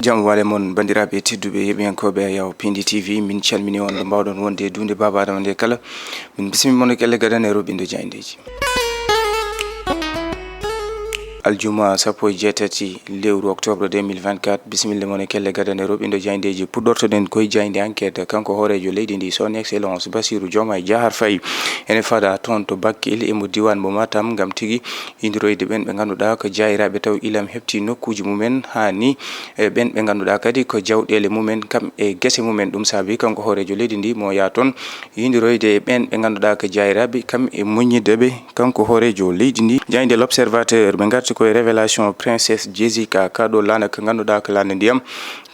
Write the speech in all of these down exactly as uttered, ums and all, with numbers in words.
Jam wale mon, banndiraaɓe tedduɓe heɗiyankooɓe Yaw Pindi T V, min calmini on ɗo mbaawɗon wonde e duunde Baaba Adama nde kala. Min bismii mon e kelle gadane roɓindo jaayndeeji. Aljuma sappo e jeetati lewru octobre deux mille vingt-quatre, bisimilla mon e kelle gadane roɓindo jaayndeeji. Puɗɗortoɗen koye jaaynde enquête, kanko hooreejo leydi ndi, son excellence Bassirou Diomaye Diakhar Faye, ene fada toon to Bakel e mo diiwaan mo Matam, ngam tigi yindiroyde ɓen ɓe ngannduɗaa ko jaayiraaɓe taw ilam heɓti nokkuuji mumen, haa ni e ɓen ɓe ngannduɗaa kadi ko jawɗeele mumen kam e gese mumen. Ɗum saabi kanko hooreejo leydi ndi mo yaa toon yindiroyde e ɓen ɓe ngannduɗaa ko jaayiraaɓe kam e muññidde ɓe, kanko hooreejo leydi ndi. Jaaynde L'Observateur, ɓe ngarti koye révélation Princesse Jessica, kaɗo laana ko ngannduɗaa ko laana ndiyam,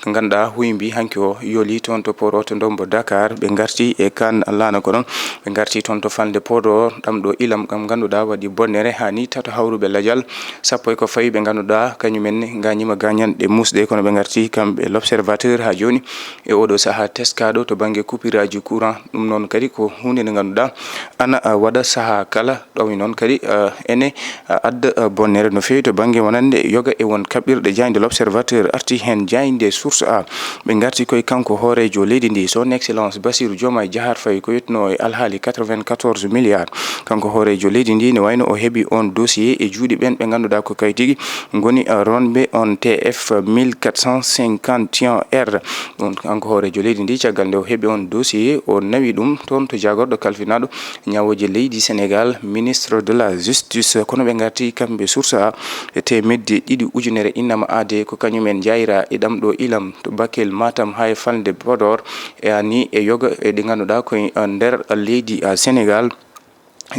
ko ngannduɗaa huybi hanki o yoli toon to port autonome mo Dakar. Ɓe ngarti e kan laana ko ɗon, ɓe ngarti toon to falnde Podor, ɗam ɗo ilam kam ngannduɗaa waɗi bonnere haa ni tato hawruɓe lajal sappo e ko fawi ɓe ngannduɗaa kañumen ne ngañima gañanɗe musɗe, kono ɓe ngarti kamɓe L'Observateur haa jooni e oɗo sahaa teskaɗo to bannge coupure aji courant. Ɗum noon kadi ko huunde nde ngannduɗaa ana, ah, waɗa sahaa kala. Ɗowi noon kadi, eh, ene, eh, adda, eh, bonnere no feewi to bannge wonande yoga e won kaɓirɗe. Jaaynde L'Observateur arti heen, jaaynde Source A. Ɓe ngarti koye kanko hooreejo leydi ndi, son excellence Bassirou Diomaye Diakhar Faye, ko yetno e alhaali quatre-vingt-quatorze milliards. Kanko hooreejo leydi ndi ne wayno o heɓi on dossier e juuɗe ɓen ɓe ngannduɗaa ko kay tigi ngoni, eh, ronɓe on T F mille quatre cent cinquante et un R. Ɗum kanko hooreejo leydi ndi, caggal nde o heɓi on dossier, o nawi ɗum toon to jaagorɗo kalfinaaɗo ñawooje leydi Sénégal, ministre de la Justice. Kono ɓe ngarti kamɓe Source A e teemedde ɗiɗi ujunere innama aade ko kañumen jaayiraa e ɗam ɗo ilam to Bakel, Matam haa e falnde Podor, e ani e yoga e ɗi ngannduɗaa koye, eh, nder leydi, eh, Sénégal.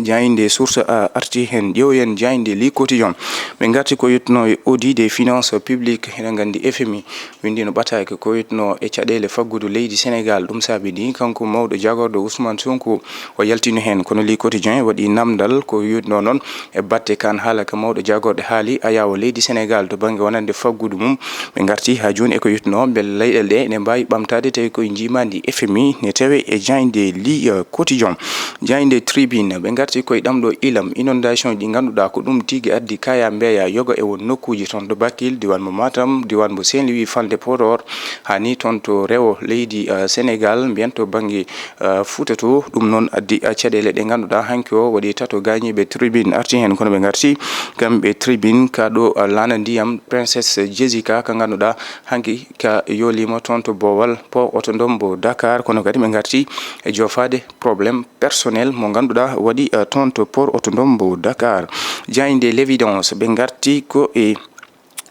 Jaaynde Source A arti heen. Ƴeewen jaaynde Le Quotidien. Ɓe ngarti ko yettuno e audit des finances publiques. Eɗen nganndi F M I winndino ɓataake ko yettuno e caɗeele faggudu leydi Sénégal. Ɗum saabi ni kanko mawɗo jaagorɗo Ousmane Sonko o yaltino heen. Kono Le Quotidien waɗi namdal ko yettuno noon e batte kan haala ka mawɗo jaagorɗe haali ayaawo leydi Sénégal to bannge wonande faggudu mum. Ɓe ngarti haa jooni e ko yettuno mbele leyɗeele ɗe ene mbaawi ɓamtaade tawi koye njiimaandi F M I ne tawe e jaaynde Le, eh, Quotidien. Jaaynde Tribune, ɓe ngarti koye ɗam ɗo ilam, inondation ji ɗi ngannduɗaa ko ɗum tigi addi kaya mbeya yoga e won nokkuuji toon to Bakel, diiwaan mo Matam, diiwaan mo Saint-Louis, falnde Podor, haa ni toon to rewo leydi, eh, Sénégal, mbiyen to bannge, eh, Fuuta to. Ɗum noon addi, eh, caɗeele ɗe ngannduɗaa hanki o waɗi tato gaañiiɓe. Tribune arti heen, kono ɓe ngarti kamɓe Tribune ka ɗo, eh, laana ndiyam Princesse Jessica ka ngannduɗaa hanki ka yolima toon to boowal port autonome mo Dakar, kono kadi ɓe ngarti e joofaade problème personnel mo ngannduɗaa waɗi, eh, toon to port autonome mo Dakar. Jaaynde L'Évidence, ɓe ngarti ko e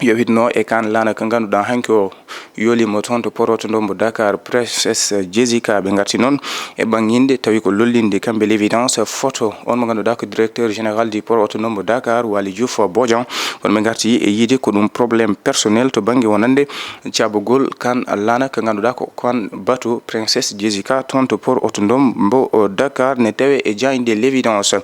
yowitno e kan laana ka ngannduɗaa hanki o yolima toon to port autonome mo Dakar, Princesse Jessica. Ɓe ngarti noon e ɓanginde tawi ko lollinde kamɓe L'Évidence photo on mo ngannduɗaa ko directeur général du port autonome mo Dakar, Waly Diouf Bodian. Kono ɓe ngarti e yiide ko ɗum problème personnel to bannge wonande caabugol kan laana ka ngannduɗaa ko kan bateau Princesse Jessica toon to port autonome mo, o, Dakar ne tawe e jaaynde L'Évidence.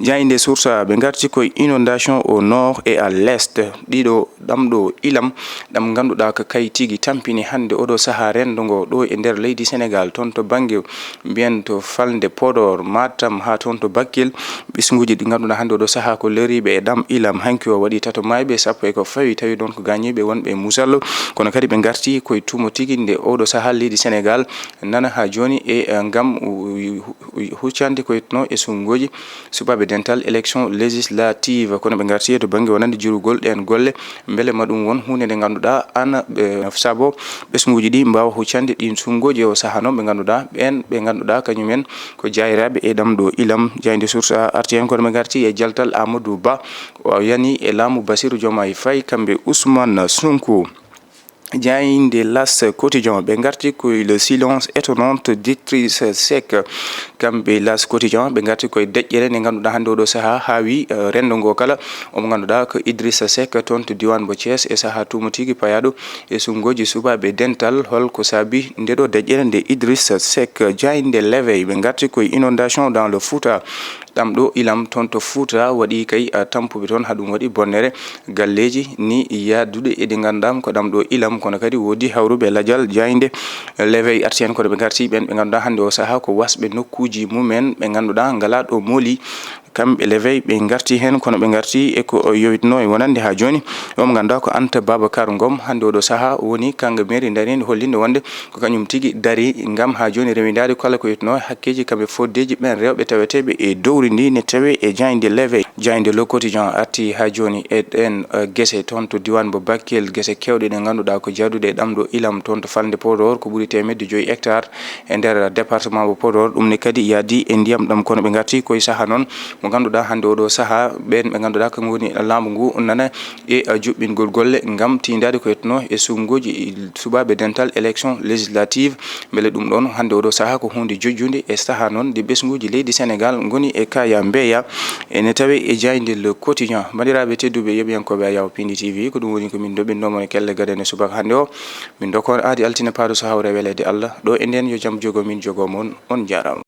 Jaaynde Source A, ɓe ngarti koye inondation au nord et à l'est. Ɗiɗo ɗam ɗo ilam, ɗam ngannduɗaa ko kay tigi tampini hannde oɗo sahaa renndo ngo ɗo e nder leydi Sénégal, toon to bannge mbiyen to falnde Podor, Matam, haa toon to Bakel. Ɓesnguuji ɗi ngannduɗaa hannde oɗo sahaa ko loriiɓe e ɗam ilam. Hanki o waɗi tato maayɓe sappo e ko fawi, tawi ɗoon ko gaañiiɓe wonɓe e musallo. Kono kadi ɓe ngarti koye tumo tigi nde oɗo sahaa leydi Sénégal nana haa jooni e, eh, ngam u-, u-, u-, huccande ko yettuno e suɓngooji suɓaaɓe dental élection législative. Kono ɓe ngarti e to bannge wonande jurugol ɗeen golle, mbele ma ɗum won huunde nde ngannduɗaa ana, eh, sabo ɓesnguuji ɗi mbaawa huccande ɗiin suɓngooji e o sahaa noon ɓe ngannduɗaa, ɓeen ɓe ngannduɗaa kañumen ko jaayiraaɓe e ɗam ɗo ilam. Jaaynde Source A arti heen, kono ɓe ngarti e jaltal Amadou Ba, o yani e laamu Bassirou Diomaye Faye, kamɓe Ousmane Sonko. Jaaynde L'As Quotidien, ɓe ngarti koye le silence étonnant d'Idrissa Seck. Kamɓe L'As Quotidien, ɓe ngarti koye deƴƴere nde ngannduɗaa hannde oɗo sahaa haawi, eh, renndo ngo kala. Omo ngannduɗaa ko Idrissa Seck toon to diiwaan mo Thiès e sahaa tumo tigi payaaɗo e suɓngooji suɓaaɓe dental. Hol ko saabi nde ɗo deƴƴere nde Idrissa Seck? Jaaynde L'Éveil, ɓe ngarti koye inondation dans le Fouta. Ɗam ɗo ilam toon to Fuuta waɗi kay, a, tampuɓe toon, haa ɗum waɗi bonnere galleeji ni yaaduɗe e ɗi ngannduɗaa ko ɗam ɗo ilam, kono kadi woodi hawruɓe lajal. Jaaynde L'Éveil arti heen, kono ɓe ngarti ɓeen ɓe ngannduɗaa hannde o sahaa ko wasɓe nokkuuji mumen, ɓe ngannduɗaa ngalaa ɗo mooli. Kamɓe Levey ɓe ngarti heen, kono ɓe ngarti e ko yowitnoo e wonande haa jooni. O mo ngannduɗaa ko Anta Babacar Ngom, hannde oɗo sahaa woni kannga mairie darinde, hollinde wonde ko kañum tigi dari ngam haa jooni rewindaade kala ko yowitnoo e hakkeeji kamɓe foddeeji ɓeen rewɓe taweteeɓe e dowri ndi, ne tawee e jaaynde Levey. Jaaynde Le Quotidien arti haa jooni e ɗeen, eh, gese toon to diiwaan mo Bakel, gese keewɗe ɗe ngannduɗaa ko jaaduɗe e ɗamɗo ilam toon to falnde Podor, ko ɓuri teemedde joyi hectare e nder département mo Podor. Ɗum ne kadi yaadi e ndiyam ɗam, kono ɓe ngarti koye sahaa noon mo ngannduɗaa hannde oɗo sahaa ɓeen ɓe ngannduɗaa ko ngoni laamu ngu nana e, eh, juɓɓingol golle ngam tiindaade ko yettuno e suɓngooji suɓaaɓe dental élection législative. Mbele ɗum ɗoon hannde oɗo sahaa ko huunde jojjunde e sahaa noon nde ɓesnguuji leydi Sénégal ngoni e kaya mbeya. Ene tawee e jaaynde Le Quotidien. Banndiraaɓe tedduɓe, yeɓiyankooɓe Ayaw Pindi T V, ko ɗum woni ko min ndoɓinɗo mon e kelle gadane subaka hannde o. Min ndokka on aadi altine paaɗo so hawre weleede Allah. Ɗo e ndeen yo jam jogo min jogo mon. On njaaraama.